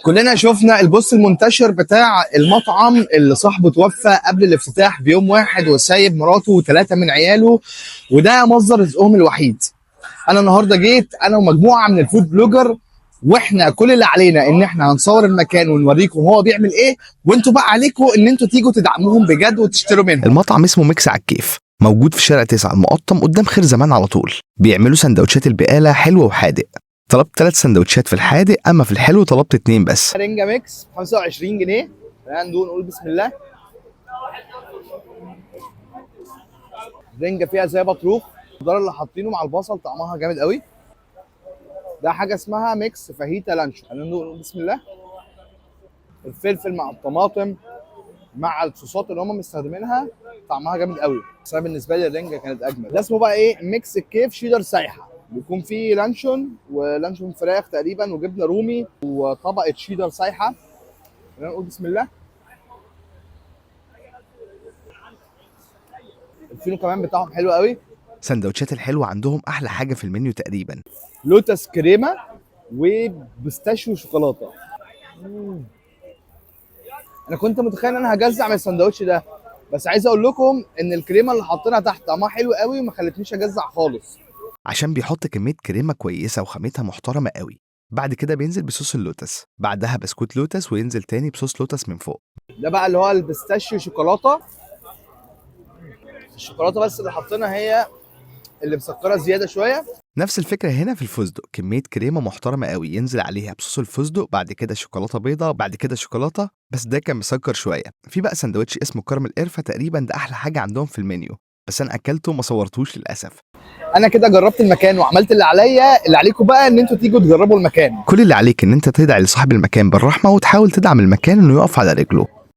كلنا شفنا ال post المنتشر بتاع المطعم اللي صاحبه توفى قبل الافتتاح بيوم واحد وسايب مراته وثلاثة من عياله، وده مصدر رزقهم الوحيد. انا النهارده جيت انا ومجموعة من ال food blogger، واحنا كل اللي علينا ان احنا هنصور المكان ونوريكم هو بيعمل ايه، وانتوا بقى عليكم ان انتوا تيجوا تدعموهم بجد وتشتروا منهم. المطعم اسمه Mix على الكيف، موجود في شارع 9 المقطم قدام خير زمان على طول. بيعملوا سندوتشات البقالة حلو وحادق. طلبت 3 سندوتشات في الحادق، اما في الحلو طلبت 2 بس. رنجة mix 25 جنيه. خلينا ندوق نقول بسم الله. رنجة فيها زي بطروخ، الخضار اللي حاطينه مع البصل طعمها جامد قوي. ده حاجة اسمها mix فاهيتا لانشون. خلينا ندوق نقول بسم الله. الفلفل مع الطماطم مع الصوصات اللي هم مستخدمينها طعمها جامد قوي. بس انا بالنسبة لي الرنجة كانت اجمل. ده اسمه بقى ايه؟ mix الكيف شيدر سايحة، بيكون فيه لانشون ولانشون فراخ تقريبا وجبنه رومي وطبقه شيدر سايحه. خلينا نقول بسم الله. الفينو كمان بتاعهم حلو قوي. سندوتشات الحلو عندهم احلى حاجة في المنيو تقريبا. لوتس كريمة و pistachio شوكولاتة. انا كنت متخيل ان انا هجزع من السندوتش ده، بس عايز اقول لكم ان الكريمة اللي حاطينها تحت طعمها حلو قوي وما خلتنيش اجزع خالص. عشان بيحط كمية كريمة كويسة وخامتها محترمه قوي. بعد كده بينزل بصوص اللوتس، بعدها بسكوت لوتس، وينزل تاني بصوص لوتس من فوق. ده بقى اللي هو ال pistachio شوكولاتة. الشوكولاتة بس اللي حاطينها هي اللي مسكره زيادة شوية. نفس الفكرة هنا في الفستق، كمية كريمة محترمه قوي ينزل عليها بصوص الفستق، بعد كده شوكولاتة بيضة، بعد كده شوكولاتة، بس ده كان مسكر شوية. في بقى سندوتش اسمه كراميل قرفه، تقريبا ده احلى حاجة عندهم في المنيو، بس انا اكلته وما صورتوش للاسف. انا كده جربت المكان وعملت اللي عليا، اللي عليكم بقى ان انتوا تيجوا تجربوا المكان. كل اللي عليك ان انت تدعي لصاحب المكان بالرحمة وتحاول تدعم المكان انه يقف على رجله.